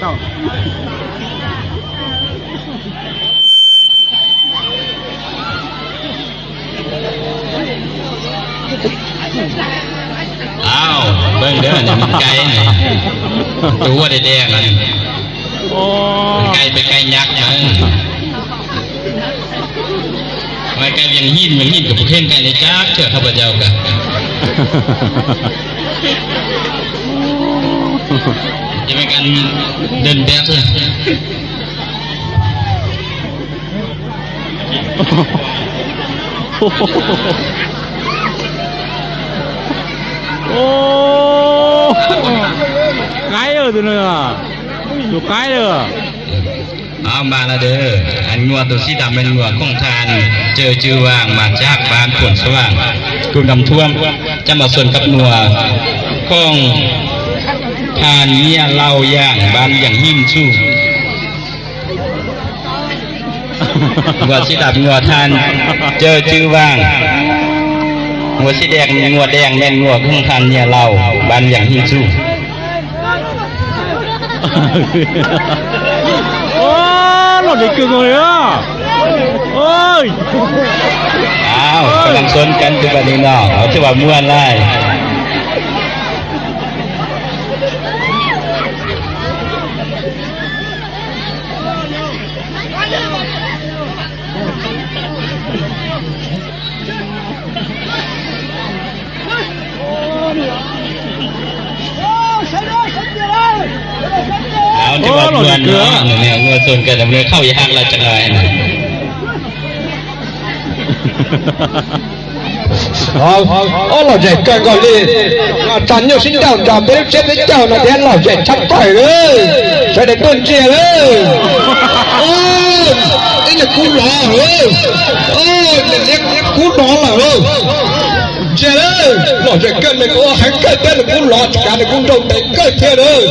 ເຈົ້າ ອ້າວ ເບິ່ງເດີ ອັນນີ້ມັນໄກ່ນີ້ ຕົວແດງໆ ອັນນີ້ ໂອ້ ເປັນໄກ່ ເປັນໄກ່ຍັກນະ ວ່າໄກ່ວຽງຫີນ ວຽງຫີນກໍບໍ່ເຫັນໄກ່ໃນຈັກເທື່ອ ຂ້າພະເຈົ້າກະ ຈະເປັນການເດີນແບບ ໂອ້ ໄກເອີ ຕົວນັ້ນນະ ຕົວໄກເອີ. ເອົາມາລະເດີ ອັນງົວໂຕສີດຳແມ່ນງົວຂອງທ່ານເຈີຈື່ຫວ່າງ ມາຈາກບ້ານໂພນສະຫວ່າງ ກຸ່ມນ້ຳຖ້ວມ ຈະມາຊົນກັບງົວຂອງທ່ານເມຍເຫຼົ່າຢ່າງ ບ້ານວຽງຫີນສູງ. ງົວສີດຳງົວທ່ານເຈີຈື່ຫວ່າງ ງົວສີແດງ ງົວແດງແມ່ນງົວຂອງທ່ານເມຍເຫຼົ່າ ບ້ານວຽງຫີນສູງ. ໂອ້ ລົດນີ້ກຶກເລີຍ ໂອ້ຍ ອ້າວ ກຳລັງຊົນກັນຄືບາດນີ້ເນາະ ຖືວ່າມ່ວນຫຼາຍ. ເອົາ ຖືວ່າມ່ວນເນາະ ແນວງົວຊົນກັນ ແນວເຂົ້າອີກຮັກລະຈັກໜ້ອຍນະ. ເອົາ ເອົາ ເຫຼົ່າໃຫຍ່ເກີນກ່ອນນີ້ ອາຈານຍົກສິເຈົ້າ ຈອມເປັນເຊຟເຈົ້ານະ ແທນເຫຼົ່າໃຫຍ່ທັບໄປເອີຍ ໃສ່ໄດ້ເບິ່ງເຈ້ຍເອີຍ. ໂອ້ຍ ນີ້ລະກູຫຼໍເອີຍ ໂອ້ຍ ເລັກ ເລັກກູຫຼໍລະເອີຍ ເຈ້ຍເອີຍ. ເຫຼົ່າໃຫຍ່ເກີນແມ່ນ ໂອ້ ໃຫ້ເກີນແຕ່ລະກູຫຼໍ ການກູໂດນແຕ່ເກີນເຈ້ຍເອີຍ.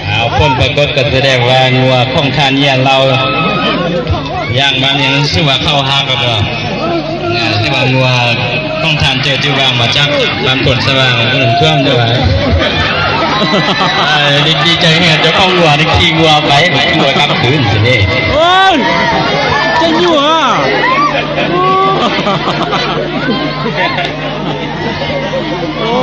ອ້າວ ຜົນປາກົດກໍສະແດງວ່າງົວຂອງທ່ານເມຍເຫຼົ່າ ຢ່າງມັນຍັງຊື່ວ່າເຂົ້າຮາບແລ້ວກໍ ອ່າ ຊື່ວ່າງົວຂອງທ່ານເຈີຈື່ຫວ່າງ ມາຈາກບ້ານໂພນສະຫວ່າງ ເພິ່ນທ່ວມເດ້ວ່າ ເອີ ດີ ດີໃຈແຮງ ເຈົ້າຂອງງົວນີ້ຂີ່ງົວໄປ ຂີ່ງົວກັບຄືນຊິເດ້. ໂອ້ຍ ຈະຢູ່ຫວາ ໂອ້.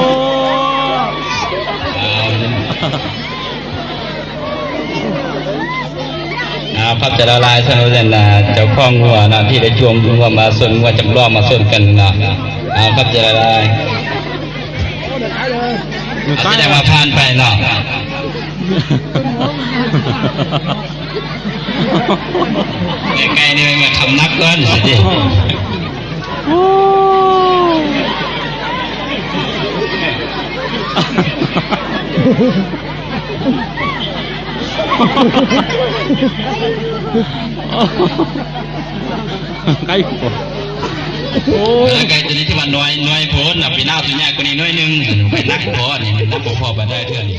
ອ່າ ຂອບໃຈຫຼາຍໆ ສຳລັບອັນ ອ່າ ເຈົ້າຂອງງົວເນາະ ທີ່ໄດ້ຈວງງົວມາຊົນ ງົວຈຳລອງມາຊົນກັນເນາະ. ອ່າ ຂອບໃຈຫຼາຍໆ ແສດງວ່າຜ່ານໄປເນາະ. ໃກ້ໆ ນີ້ແມ່ນຄຳໜັກກ່ອນຊິຕິ. ໄກ່ໂພດ ໂອ້ຍ ໄກ່ຕົວນີ້ຖືວ່ານ້ອຍ ນ້ອຍໂພດນະ ປີໜ້າຕົວໃຫຍ່ກວ່ານີ້ໜ້ອຍໜຶ່ງ ໄກ່ໜັກພໍນີ້ ມັນໜັກບໍ່ພໍປານໃດເທື່ອນີ້.